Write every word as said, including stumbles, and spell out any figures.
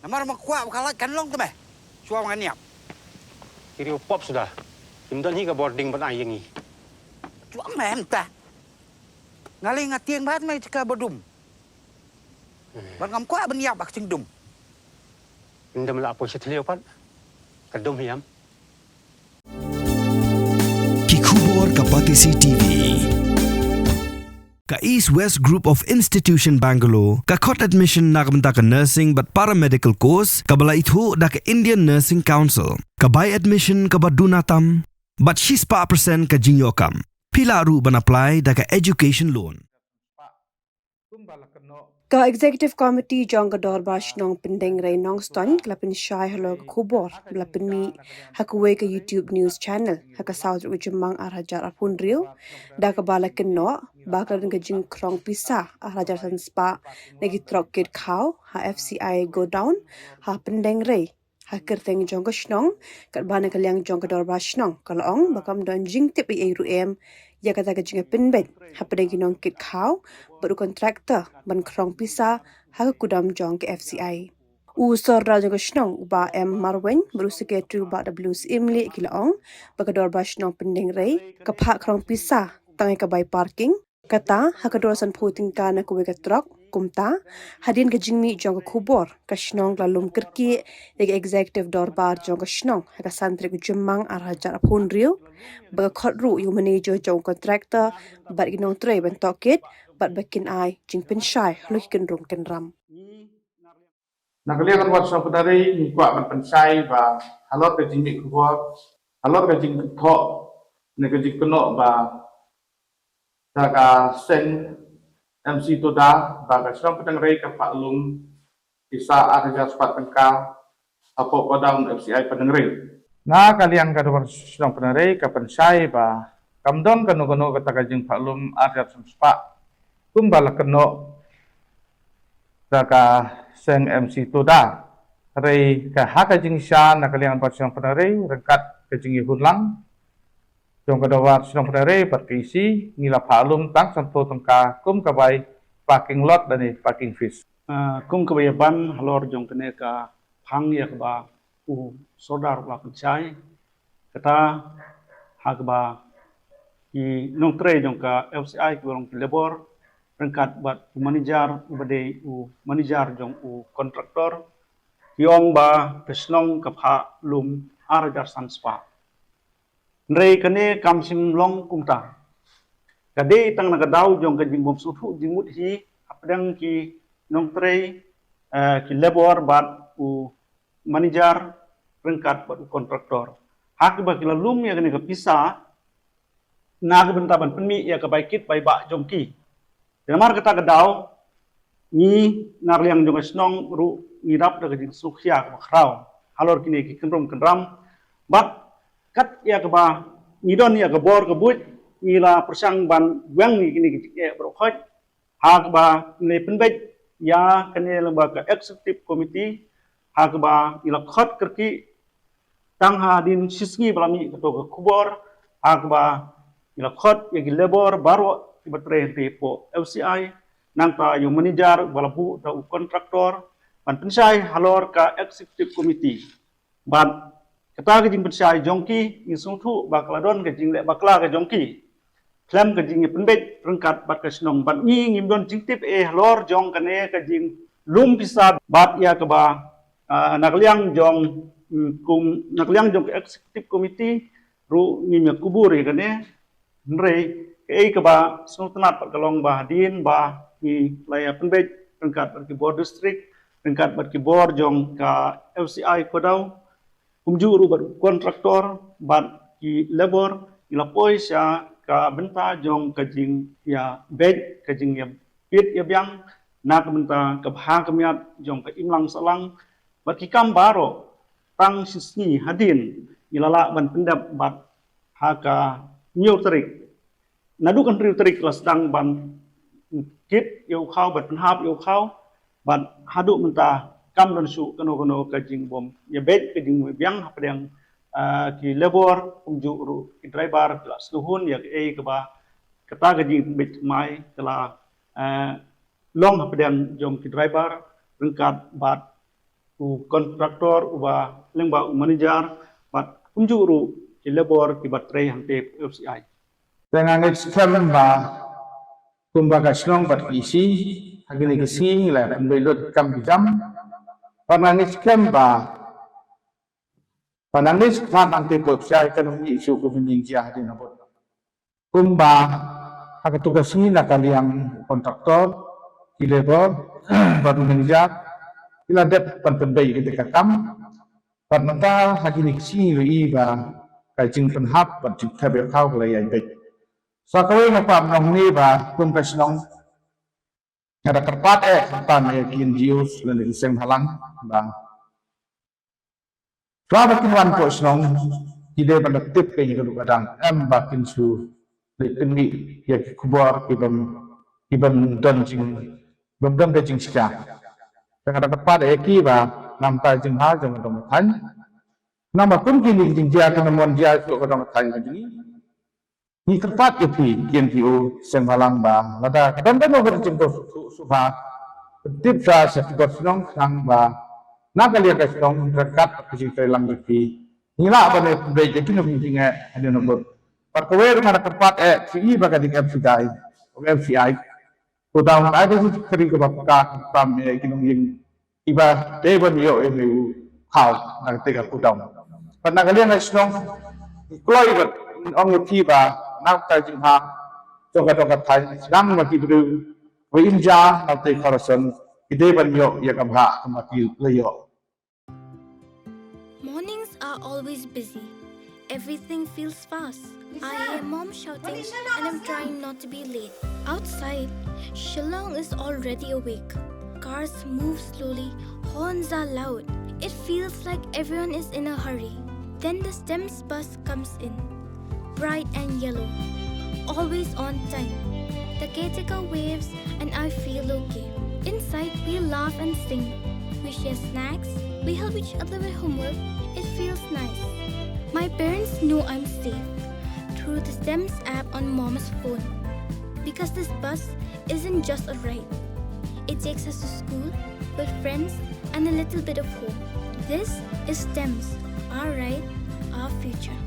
Namar ma kwah ba ka lait kan long te me. Shuwa ngan ïap. Ki riew pop suda. Kim don hi ka bording ban ai ïa ngi. Shuwa me em ta. Nga lei nga tieng bad me ka ba dum. Bad ngam kwah ban ïap bad ka jingdum. Ndem la poi sha thliew pat. Ka dum hiam. Ki khubor ka Batesi T V. Ka East West Group of Institution Bangalore ka khot admission na ka bynta ka nursing bad paramedical course kaba la ithuh da ka Indian Nursing Council. Ka bai admission kaba duna tam bad shispah percent ka jingïoh kam. Phi lah ruh ban apply da ka education loan. Ka Executive Committee jong ka Dorbar Shnong Pyndengrei Nongstoiñ ka la pynshai halor ka khubor ba la pynmih ha kawei ka YouTube news channel ha ka saw tarik u Jymmang ar hajar arphew hynriew, da kaba la kynnoh ba ka la don ka jingkhrong pisa ar hajar san spah na ki trok kit khaw ha F C I godown ha Pyndengrei. Ha kyrteng jong ka shnong, katba na ka liang jong ka Dorbar Shnong ka la ong ba kam don jingtip ei ei ruh em ïa kata ka jingpynbeit hapdeng ki nongkit khaw bad u contractor ban khrong pisa ha ka kudam jong ka F C I. U Sordar jong ka shnong u Bah M Marwein bad u Secretary u Bah W Syiemlieh ki la ong ba ka Dorbar Shnong Pyndengrei ka phah khrong pisa tang ïa ka bai parking. Kata ha ka dor sanphew tyngka na kawei ka trok. Kumta, hadien ka jingmih jong ka khubor, ka shnong ka la lum kyrkieh ïa ka Executive Dorbar jong ka shnong ha ka san tarik u Jymmang ar hajar arphew hynriew ba ka khot ruh ïa u manager jong u contractor bad ki nongtrei ban tohkit bad ba kin ai jingpynshai halor ki kynrum kynram. Na ka liang ka Dorbar Shnong Pyndengrei ngi kwah ban pynshai ba halor ka jingmih khubor, halor ka jingthoh ne ka jingkynnoh ba da ka seng M C Toda ba ka shnong Pyndengrei ka phah lum pisa ar hajar spah tyngka hapoh godown F C I Pyndengrei. Na ka liang ka Dorbar Shnong Pyndengrei ka pynshai ba kam don kano kano kata ka jingphah lum ar hajar spah kumba la kynnoh da ka seng M C Toda. Hynrei ka ha ka jingshisha na ka liang Dorbar Shnong Pyndengrei ryngkat ka jingïahun lang jong ka Dorbar Shnong Pyndengrei bad ka E C ngi la phah lum tang sanphew tyngka kum ka bai parking lot lane parking fees. Ah, kum kaba ïa ban halor jong kane ka phang ïa kaba u Sordar u la pynshai. Kata ha kaba ki nongtrei jong ka F C I kiba long ki labour ryngkat bad u manager uba dei u manager jong u contractor ki ong ba ka shnong ka phah lum ar hajar san spah. Hynrei kane kam shym long kumta. Ka dei tang na ka daw jong ka jingbym sngewthuh jingmut hi hapdeng ki nongtrei, eh, ki labour bad u manager ryngkat bad u contractor. Ha kaba ki la lum ïa kane ka pisa na ka bynta ban pynmih ïa ka bai kit bai bah jong ki. Te namar kata ka daw ngi na ka liang jong ka shnong ruh ngi dap da ka jingsngewkhia kaba khraw halor kine ki kynrum kynram bad kat ïa kaba ngi don ïa ka bor ka buit ngi la pyrshang ban weng ïa kine ki jingeh baroh khoit. Ha kaba ngi la pynbeit ïa kane lyngba ka executive committee ha kaba ngi la khot kyrkieh tang hadien shisngi ba la mih kato ka khubor ha kaba ngi la khot ïa ki labour baroh kiba trei hynrei hapoh F C I nangta ïa u manager ba la buh da u contractor ban pynshai halor ka executive committee. Bad kata ka jingpynshai jong ki ngi sngewthuh ba ka la don ka jingleh bakla ka jong ki khlem ka jingïapynbeit ryngkat bad ka shnong bad ngi ngim don jingtip eh halor jong kane ka jinglum pisa bad ïa kaba, ah, na ka liang jong, mm, kum, na ka liang jong ka executive committee ruh ngim ïakubur ïa kane. Hynrei kaei kaba sngewtynnat pat ka long ba hadien ba ngi la ïapynbeit ryngkat bad ki bor district ryngkat bad ki bor jong ka F C I Khuadaw kumjuh ruh bad u contractor bad ki labour ngi la poi sha ka bynta jong ka jingïabeit ka jingïabit ïabiang na ka bynta ka bha ka miat jong ka imlang sahlang bad ki kam baroh. Tang shisngi hadien ngi la lah ban pyndep bad ha ka hynñiew tarik. Naduh ka hynriew tarik la sdang ban kit ïa u khaw ban pynhap ïa u khaw bad haduh mynta kam don shuh kano kano ka jingbym ïabeit ka jingbiang hapdeng, ah, ki labour kumjuh ruh ki driver ki la sngewhun ïa kaei kaba kata ka jingbeit mai ka la, ah, long hapdeng jong ki driver ryngkat bad u contractor uba lyngba u manager bad kumjuh ruh ki labour kiba trei hangtei F C I. Te nga ngeit skhem ba kumba ka shnong bad ki isi ha kine ki sngi la pynbeit lut kam ki jam. Bad nga ngeit skhem ba ba nang ngeit skhem hangtei F C I kan ym ïoh shuh kumba ngi jia hadien habud. Kumba ha katto ka sngi na ka liang contractor, ki labour bad u manager ki la dep ban pynbeit ïa kata ka kam. Bad mynta ha kine ki sngi ngi ïohi ba ka jingpynhap bad jingthep ïa ka ka la ïai beit. Sa kawei nga kwah ban ong hangne ba kum ka shnong nga da kyrpad eh kyrpad ïa ki N G Os lane ki seng bhalang ba Tla ba kin wan poh shnong ki dei ban da tip ka ïa ka dang em ba kin shu leit pynmih ïa ki khubor ki bym ki bym don jing bym don ka jingshah. Te nga da kyrpad ïa ki ba namar ka jingbha jong ka dong ka thaiñ. Namar kum kine ki jingjia ki nym wan jia shuh ka dong ka thaiñ ka jong ngi. Ngi kyrpad ïa phi ki N G O seng bhalang ba lada ka don kano kano ka jingkhuslai sngewbha pyntip sha sha ki bor shnong khnang ba na ka liang ka shnong ryngkat bad ka jingtrei lang jong phi ngi lah ban ïa pynbeit ïa kino kino ki jingeh hadien habud. Bad kawei ruh nga da kyrpad eh phi i ba ka dei ka F C I, ka F C I. Ka dang ai ka jingkyrkhu kaba paka ka kam ïa ki nongïing kiba dei ban ïoh ïa u khaw na kata ka kudang. Bad na ka liang ka shnong ngi kloi bad ngi ong ïa phi ba na kata ka jingha jong ka dong ka thaiñ sdang ma ki briew ba im ja na kata ka rashon ki dei ban ïoh ïa ka bhah kaba ki la ïoh. Mornings are always busy. Everything feels fast. I hear mom shouting and I'm trying not to be late. Outside, Shillong is already awake. Cars move slowly, horns are loud. It feels like everyone is in a hurry. Then the STEMS bus comes in. Bright and yellow. Always on time. The caretaker waves and I feel okay. Inside, we laugh and sing. We share snacks. We help each other with homework. It feels nice. My parents know I'm safe through the STEMS app on mom's phone. Because this bus isn't just a ride, it takes us to school, with friends, and a little bit of hope. This is STEMS, our ride, our future.